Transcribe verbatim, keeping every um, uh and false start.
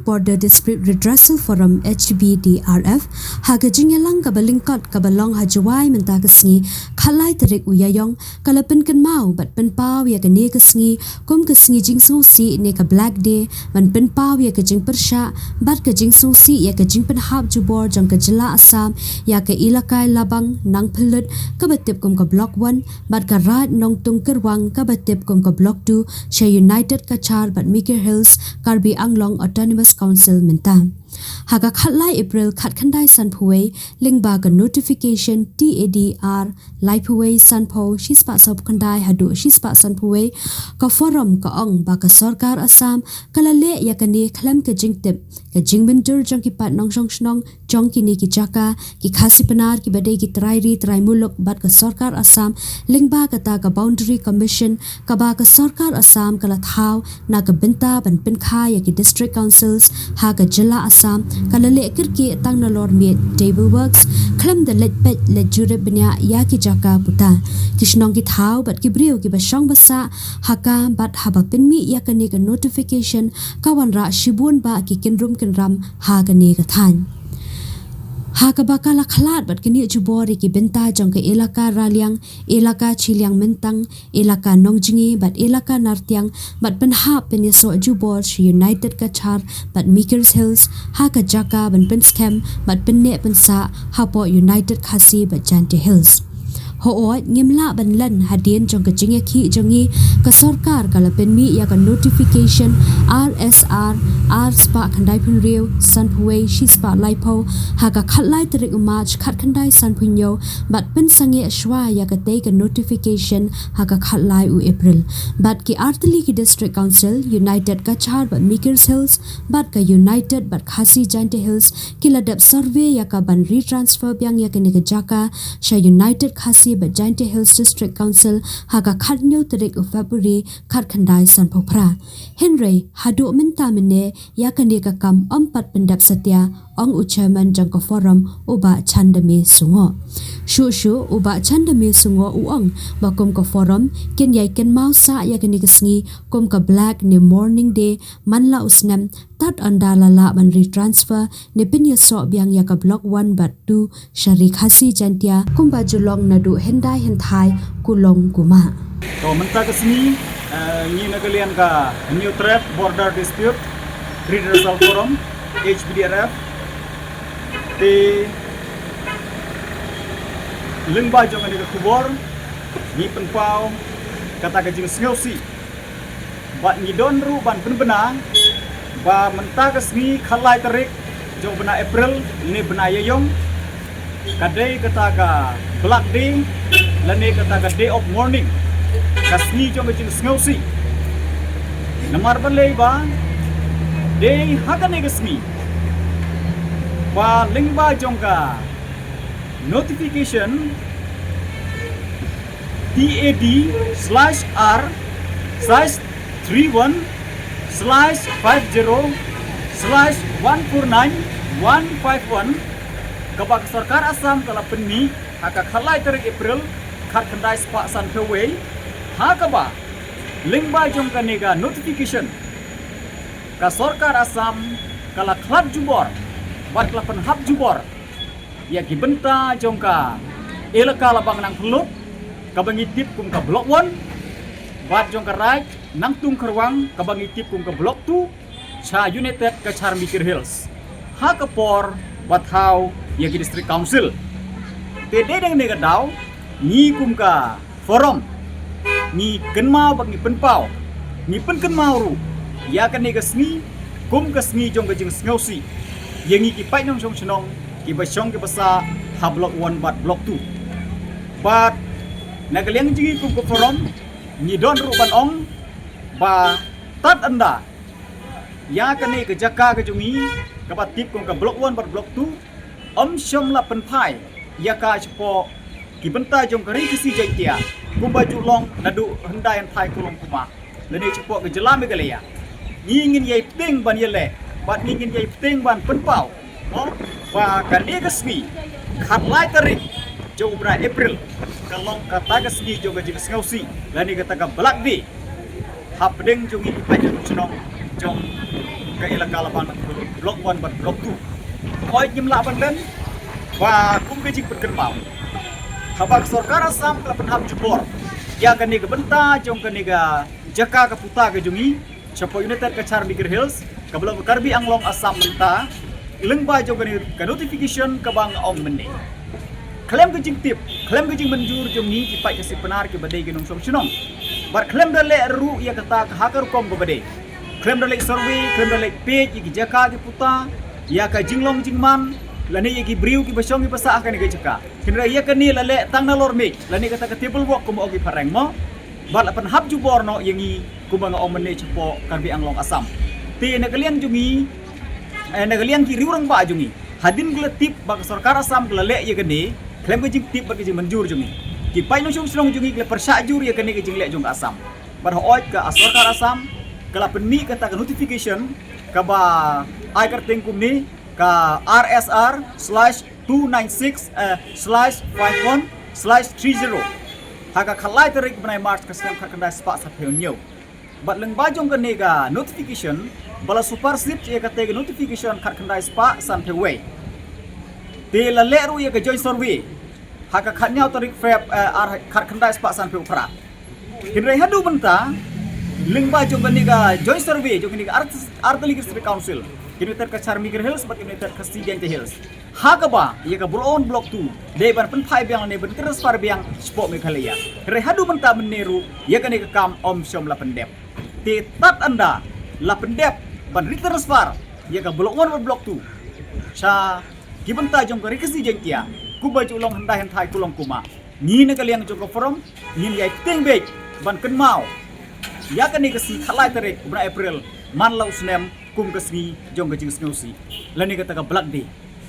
Border Dispute Redressal Forum, H B D R F, ha ka jingïalang kaba lyngkot kaba long ha Jowai mynta ka sngi, khatlai tarik u Ïaïong, ka la pynkynmaw bad pynpaw ïa kane ka sngi kum ka sngi jingsngewsih ne ka Black Day, ban pynpaw ïa ka jingpyrshah bad ka jingsngewsih ïa ka jingpynhap jubor jong ka jylla Assam ïa ka Elakai Labang Nangphyllut kaba tip kum ka Block One bad ka Raid Nongtung Kyrwang kaba tip kum ka Block Two sha United Cachar bad Mikir Hills Karbi Anglong Autonomous Council mynta. Ha ka khatlai April khatkhyndai sanphew wei, lyngba ka notification T A D R laiphew wei sanphew shispah sawphew khyndai haduh shispah sanphew wei, ka Forum ka ong ba ka Sorkar Assam ka la leh ïa kane khlem ka jingtip, ka jingmynjur jong ki paid nongshong shnong jong kine ki jaka, ki Khasi Pnar kiba dei ki trai ri trai muluk bad ka Sorkar Assam, lyngba kata ka Boundary Commission kaba ka Sorkar Assam ka la thaw na ka bynta ban pynkha ïa ki District Councils ha ka jylla Assam, ka la leh kyrkieh tang nalor miej Table Works, khlem da leit peit leit jurip bniah ïa ki jaka puta, ki shnong ki thaw bad ki briew kiba shong ba sah ha ka. Bad haba pynmih ïa kane ka notification, ka wanrah shibun bah ki kynrum kynram ha kane ka thaiñ. Ha kaba ka la khlad bad kynïoh jubor ïa ki bynta jong ka Elaka Raliang, Elaka Chilliang Myntang, Elaka Nongjngi bad Elaka Nartiang, bad pynhap pynïasoh jubor sha United Cachar bad Mikir Hills ha ka jaka ban pynskhem bad pynneh pynsah hapoh United Khasi bad Jaintia Hills. Hooid, ngim lah ban len hadien jong ka jingïakhih jong ngi, ka sorkar ka la pynmih ïa ka notification R S R ar spah khyndai phew hynriew sanphew wei shispah laiphew ha ka khatlai tarik u March khatkhyndai sanphew hynñiew, bad pynsangeh shuwa ïa katei ka notification ha ka khatlai u April. Bad ki artylli ki District Council, United Cachar bad Mikir Hills bad ka United bad Khasi Jaintia Hills, ki la dep survey ïa ka ban retransfer biang ïa kane ka jaka sha United Khasi bad Jaintia Hills District Council ha ka khathynñiew tarik u February khatkhyndai sanphew phra. Hynrei haduh mynta mynne ïa kane ka kam ym pat pyndep satia, ong u Chairman jong ka Forum, u Bah Chandame Sungoh. Shuh shuh, u Bah Chandame Sungoh u ong ba kum ka Forum kin ïai kynmaw sah ïa kane ka sngi kum ka Black ne Mourning Day man la u snem, tad ynda la lah ban retransfer ne pynïasoh biang ïa ka Block One bad Two sha Ri Khasi Jaintia kumba ju long naduh hyndai hynthai, ku long ku mah. To, mynta ka sngi, eh, ngi na ka liang ka Hynñiewtrep Border Dispute Redressal Forum, H B D R F, te lyngba jong kane ka khubor ngi pynpaw kata ka jingsngewsih. Bad ngi don ruh ban pynbna ba mynta ka sngi khatlai tarik jong u bnai April, ne bnai Ïaïong, ka dei kata ka Black Day lane kata ka Day of Mourning, ka sngi jong ka jingsngewsih. Namar balei? Ba dei ha kane ka sngi ba lyngba jong ka notification T A D slash R slash three one slash five zero slash one four nine one five one, kaba ka sorkar Assam ka la pynmih ha ka khatlai tarik April khatkhyndai spah sanphew wei, ha kaba lyngba jong kane ka notification ka sorkar Assam ka la khlad jubor bad ka la pynhap jubor ïa ki bynta jong ka Elaka Labang Nangphyllut, kaba ngi tip kum ka Block One, bad jong ka Raid Nangtung Kyrwang, kaba ngi tip kum ka Block Two, sha United Cachar Mikir Hills ha ka por ba thaw ïa ki District Council. Te dei dang ne ka daw ngi kum ka Forum ngi kynmaw bad ngi pynpaw, ngi pynkynmaw ruh ïa kane ka sngi kum ka sngi jong ka jingsngewsih ïa ngi ki paid nongshong shnong kiba shong kiba sah ha Block One bad Block Two. Bad na ka liang jong ngi kum ka Forum ngi don ruh ban ong ba tad ynda ïa kane ka jaka ka jong ngi kaba tip kum ka Block One bad Block Two ym shym la pynphai ïa ka shapoh ki bynta jong ka Ri Khasi Jaintia kumba ju long naduh hyndai hynthai, ku long ku mah, lane shapoh ka jylla Meghalaya. Ngi ngin ïai pdiang ban ïaleh bad ngi ngin ïai pdiang ban pynpaw, mo, ba kane ka sngi khatlai tarik jong u bnai April ka long kata ka sngi jong ka jingsngewsih lane kata ka Black Day hapdeng jong ngi ki paid nongshong shnong jong ka elaka Labang, Block one bad Block two. Hooid, ngim lah ban len ba kum ka jingpynkynmaw, haba ka sorkar Assam ka la pynhap jubor ïa kane ka bynta jong kane ka jaka ka puta ka jong ngi shapoh United Cachar Meghalaya Hills, kaba long ka Karbi Anglong Assam mynta, lyngba jong kane ka notification kaba nga ong mynne. Khlem ka jingtip, khlem ka jingmynjur jong ngi ki paid ka Seng Pnar kiba dei ki nongshong shnong, bad khlem da leh ruh ïa kata ka ha ka rukom kaba dei, khlem da leit survey, khlem da leit peit ïa ki jaka ki puta, ïa ka jinglong jingman lane ïa ki briew kiba shong kiba sah ha kane ka jaka. Hynrei ïa kane la leh tang nalor miej, lane kata ka table walk kumba ong ki phareng, mo, bad la pynhap jubor noh ïa ngi kumba nga ong mynne shapoh Karbi Anglong Assam. Te na ka liang jong ngi, eh, na ka liang ki riew rangbah jong ngi, hadien ka la tip ba ka sorkar Assam ka la leh ïa kane, khlem ka jingtip bad ka jingmynjur jong ngi, ki paid nongshong shnong jong ngi ki la pyrshah jur ïa kane ka jingleh jong ka Assam. Bad hooid, ka sorkar Assam ka la pynmih kata ka notification kaba ai kyrteng kumne, ka R S R slash two nine six, eh, slash five one slash three zero, ha ka khatlai tarik bnai March ka snem khatkhyndai spah sanphew hynñiew. Bad lyngba jong kane ka notification ba la supersede ïa kata ka notification khatkhyndai spah sanphew wei, te la leh ruh ïa ka joint survey ha ka khathynñiew tarik Feb, eh, ar, khatkhyndai spah sanphew phra. Hynrei haduh mynta, lyngba jong kane ka joint survey jong kane ka Ar-, Artylli District Council, ka United Cachar Meghalaya Hills bad ka United Khasi Jaintia Hills, ha kaba ïa ka Block one, Block two dei ban pynphai biang ne ban transfer biang shapoh Meghalaya. Hynrei haduh mynta mynne ruh ïa kane ka kam ym shym la pyndep. Te tad ynda la pyndep ban retransfer ïa ka Block one bad Block two sha ki bynta jong ka Ri Khasi Jaintia, kumba ju long hyndai hynthai, ko long ko ma, ngi na ka liang jong ka Forum ngin ïai tieng beit ban kynmaw ïa kane ka sngi khatlai tarik u bnai April man la u snem kum ka sngi jong ka jingsngewsih, lane kata ka Black Day.